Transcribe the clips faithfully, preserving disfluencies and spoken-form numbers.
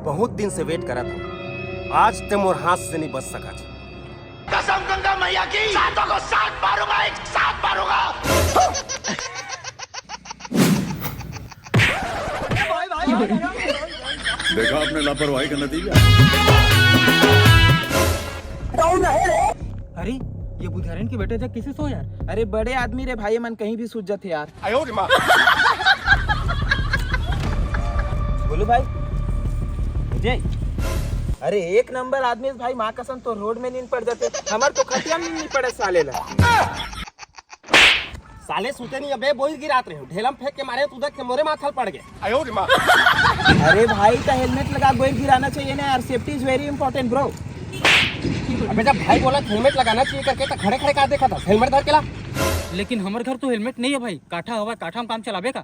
बहुत दिन से वेट करत हूँ, आज ते मोर हाथ से नहीं बच सकत। कसम गंगा मैया की, सातों को सात मारूंगा, एक साथ मारूंगा। देखा आपने लापरवाही का नतीजा। अरे, ये बुधियारिन के बेटा जा किसे सो यार। अरे बड़े आदमी रे भाई, मन कहीं भी सूझ जाते यार। बोलो भाई। अजय, अरे एक नंबर आदमी है भाई, माँ कसम तो रोड में नींद पड़ जाते, हमार तो खटिया में नींद नहीं पड़े साले ला। साले सुते नहीं, अबे बोई गिरात रहे हो, ढेलम फेंक के मारे तू देख के मोरे माथल पड़ गए। अरे भाई का हेलमेट लगा गोई गिराना चाहिए ना यार, safety is very important bro। अबे जब भाई बोला हेलमेट लगाना चाहिए करके तो खड़े खड़े का देखा था, हेलमेट धर के ला। लेकिन हमर घर तो हेलमेट नहीं है भाई, काठा हवा, काठा में काम चलाबे का?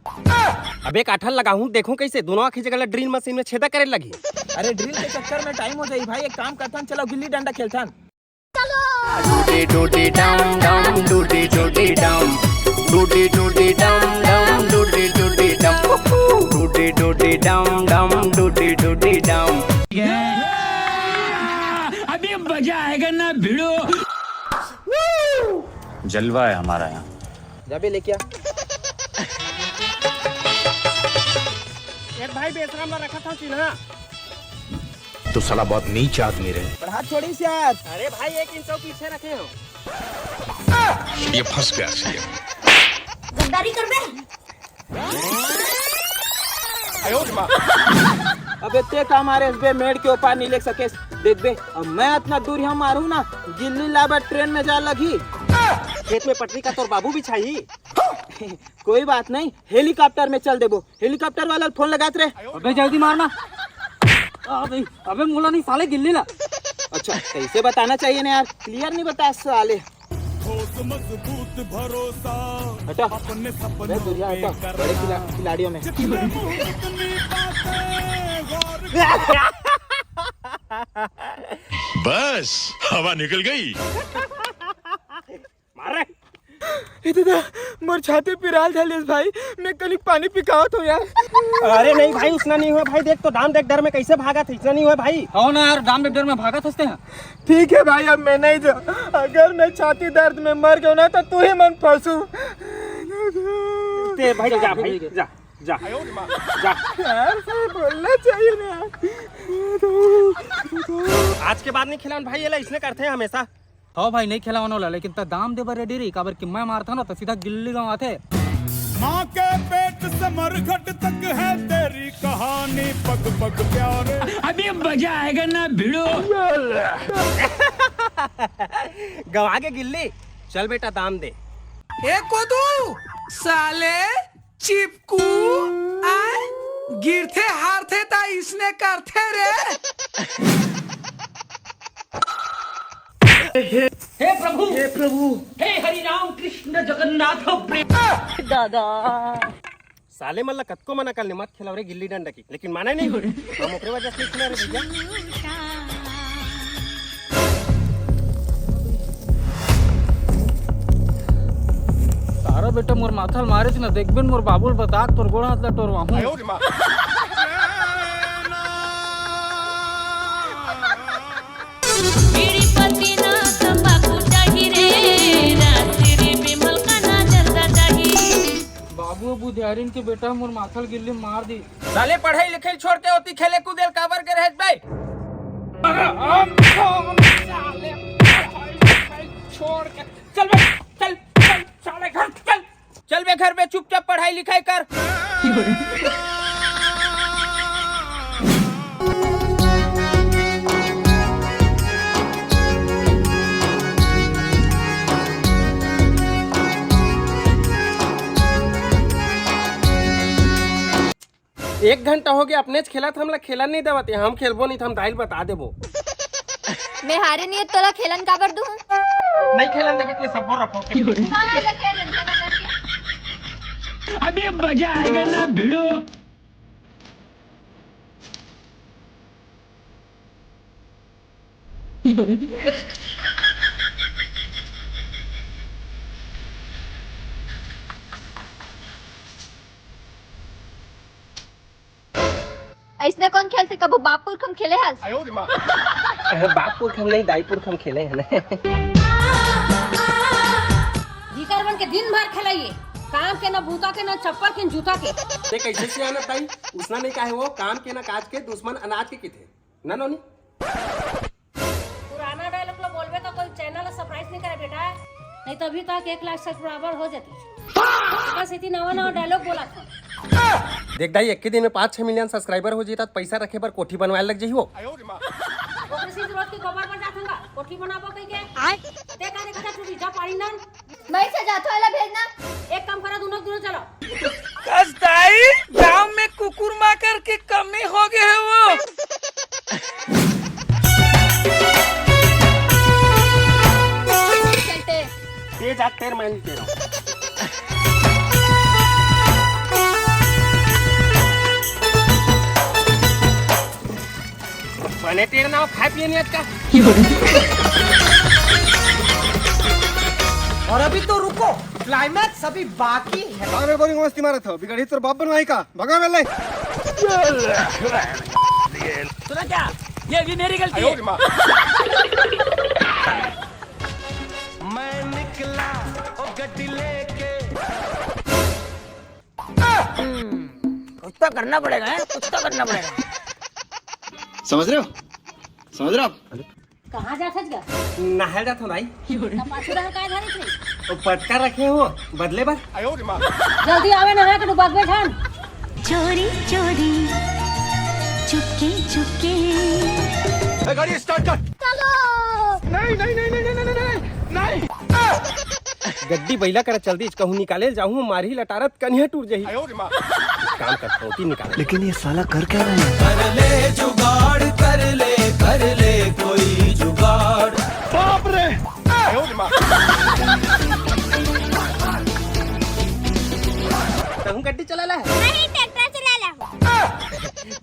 अबे काठा लगाहूं, देखूं कैसे दोनों आंखी जगह ला ड्रिल मशीन में छेदा करे लगी। अरे ड्रिल के चक्कर में टाइम हो जाई भाई, एक काम करथन, चलो gilli danda खेलथन। Doody doody dum dum, doody doody dum. Doody doody dum dum, doody doody dum. Doody doody dum dum, doody doody dum. अभी मजा आएगा ना भिड़ो। जलवा है हमारा यहाँ। जाबे लेके आ। एक भाई बेसराम ला रखा था चिन्हा। तो साला बहुत नीच आदमी रहे। पर हाथ छोड़ीस यार। अरे भाई एक इंच और पीछे रखे हो। ये फंस गया सीएम। गद्दारी करबे। अबे ते का मारे बे, मेड़ के ऊपर नहीं ले सकेस। देख बे, अब मैं इतना दूर यहाँ मारू ना, गिल्ली लाबर ट्रेन में जा लगी। खेत में पटरी का तोर बाबू बिछाही। कोई बात नहीं, हेलीकॉप्टर में चल देबो। हेलीकॉप्टर वाला फोन लगात रे। अबे जल्दी मारना। अबे, अबे मोला नहीं साले गिल्ली ला। अच्छा, कैसे बताना चाहिए ना यार, क्लियर नहीं बताया साले। ठोस मजबूत भरोसा हटा। अपने अबे सपनों दुनिया पे हटा, बड़े खिला, खिलाड़ियों में। जितने मुहूर्त नहीं पाते गौर बस हवा निकल गई। मार रे। ए दादा, मोर छाती पिराल धलिस भाई, मैं कनिक पानी पिकावत हूँ यार। अरे नहीं भाई, उसना नहीं हुआ भाई, देख तो दाम देख, डर में कैसे भागा था, इसना नहीं हुआ भाई। हो ना यार, दाम देख डर में भागा थसते हैं। ठीक है भाई, अब मैं नहीं जा। अगर मैं छाती दर्द में मर गया ना तो तू ही मन फंसू। ते भाई जा भाई, जा जा जा। यार सही बोलना चाहिए ना यार। आज के बाद नहीं खिलान भाई, ये ला इसने करते हैं हमेशा। हो भाई, नहीं खिलावन वाला, लेकिन त दाम दे बर रेडी रही, काबर कि मैं मारता ना तो सीधा गिल्ली गाँव आते। माँ के पेट से मरघट तक है तेरी कहानी, पग पग प्यारे। अभी मजा आएगा ना भिड़ो। गवा के गिल्ली, चल बेटा दाम दे। ए कोदू, साले चिपकू, आय गिरथे हारथे ता इसने करथे रे। हे प्रभु, हे प्रभु, हे हरि राम कृष्ण जगन्नाथ प्रेम। दादा। साले मन ला कतको मना कर ले मत खिलाओ रे गिल्ली डंडा की, लेकिन माने नहीं। हम ओकरे वजह से नहीं खिला रहे भैया। तारा बेटा मोर माथा ल मारे थी ना, देखबे न मोर बाबू ल बता के तोर गोड़ हाथ ला टोरवा हूँ। बीड़ी पत्ती ना तंबाकू चाही रे, राजश्री विमल का ना जर्दा चाही। बाबू बुधियारिन के बेटा मोर माथा ल गिल्ली मार दी। साले पढ़ाई लिखाई छोड़ के ओती खेले कूदे ल काबर के रहत बे? छोड़ के चल बे, चल, चल, साले घर चल। चल बे घर पे चुपचाप पढ़ाई लिखाई कर। एक घंटा हो गया, अपने खेलत हमला खेलन नहीं देवत, हम खेलबो नहीं, हम दाइल बता देबो। मैं हारे नहीं तोला खेलन काबर दूं? नहीं खेलन देबे, सबो रखो। अभी मजा आएगा ना भिड़ो। ऐसने कौन खेल कबो बाप पुरख हम खेले हस? बाप पुरख हम नहीं, दाई पुरख हम खेले हैं ना। भीतर बन के दिन भर खेलाइए, काम के ना बूता के, ना चप्पल के, ना जूता के। ते कैसे सियान हस दाई? उसना नहीं काहे वो, काम के ना काज के, दुश्मन अनाज के किथे। ना नोनी? पुराना डायलॉग लो बोलबे तो कोई चैनल सब्सक्राइब नहीं करे बेटा, नहीं तो अभी तक एक लाख सब्सक्राइबर हो जाती। बस इतनी नवा नवा डायलॉग बोला था। देख दाई, एक ही दिन में पाँच छह मिलियन सब्सक्राइबर हो जीता तो पैसा रखे बर कोठी बनवाए लग जही वो। ओकरे से रोज के गोबर पर जाथन का कोठी बनाबो कह के। आय। ते का देखा था टूटी जा पानी नन। मैं से जाथो एला भेजना। एक काम करा, दोनों दोनों चलो। कस दाई, गांव में कुकुर माकर के कमी हो गए है वो। चलते। ये जा तेर मैं नहीं दे रहा हूँ। बने तेरे नाव खाए पिए नहीं आज का। और अभी तो रुको, क्लाइमैक्स अभी बाकी है। बार बार मस्ती मारा था, बिगड़ी तेरे बाप बनवाई का, भगा वेले। सुना क्या? ये भी मेरी गलती है। मैं निकला ओ गड्डी लेके। कुछ तो करना पड़ेगा, हैं? कुछ तो करना पड़ेगा। समझ रहे हो? समझ रहे हो आप? कहाँ जात हस गा? नहाए जात हूँ भाई। तो पाछू रह काय धरे थे? तो पटका रखे हो बदले बर। जल्दी आवे, नहा के डुबात बैठान। चोरी चोरी, चुपके चुपके। ए, गाड़ी स्टार्ट कर। चलो। नहीं, नहीं, नहीं। गड्डी बैला करा चल दीच, कहूँ निकाले जाहूँ, मारही लटारत कनिहा टूट जही। काम कर, फोटी निकाल। लेकिन ये साला कर क्या रहा है? कर ले जुगाड़, कर ले, कर ले कोई जुगाड़। बाप रे। तहूँ गड्डी चला ला है? नहीं, ट्रैक्टर चला ला।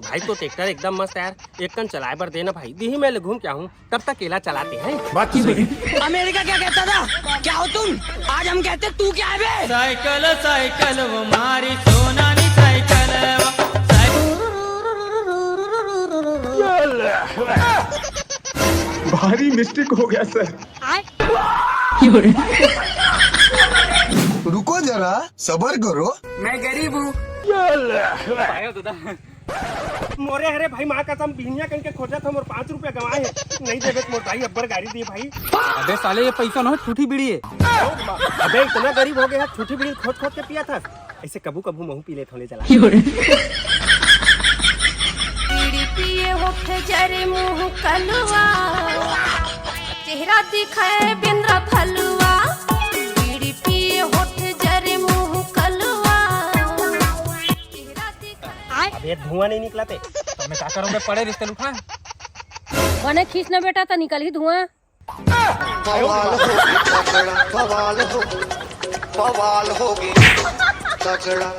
भाई, तो ट्रैक्टर एकदम मस्त है यार, एक कन चलाए बर देना भाई, दीही मैं ले घूम के आहूँ। तब तक केला चलाते हैं। बात तो सही। अमेरिका क्या कहता था? क्या हो तुम? आज हम कहते तू क्या है बे? साइकिल, साइकिल, वो मारी सोनानी साइकिल, वो साइकिल। भारी मिस्टेक हो गया सर। रुको जरा, सबर करो। मैं गरीब हूँ। मोरे हरे भाई, माँ कसम, बिहनिया कन के खोजत हो, मोर पाँच रुपया गंवाए हे। नहीं देबे त मोर दाई अब्बड़ गारी दी भाई। अबे साले, ये पैसा ना हो, ठूठी बीड़ी है। अबे इतना गरीब हो गया है, ठूठी बीड़ी खोज खोज के पिया था। ऐसे कभू कभू महू पी लेत होले चला। बीड़ी पिए होठ जरे मुंह कलवा, चेहरा दिखाए बेंदरा फलवा। बीड़ी पिए होठ जरे मुंह कलवा। अब ये धुआं नहीं निकला ते। तो मैं क्या करूँगा, पड़े रिश्ते लुटा। बने खींच ना बेटा, तो निकल ही धुआं। बवाल हो गया तगड़ा, बवाल हो गया, बवाल हो गया तगड़ा।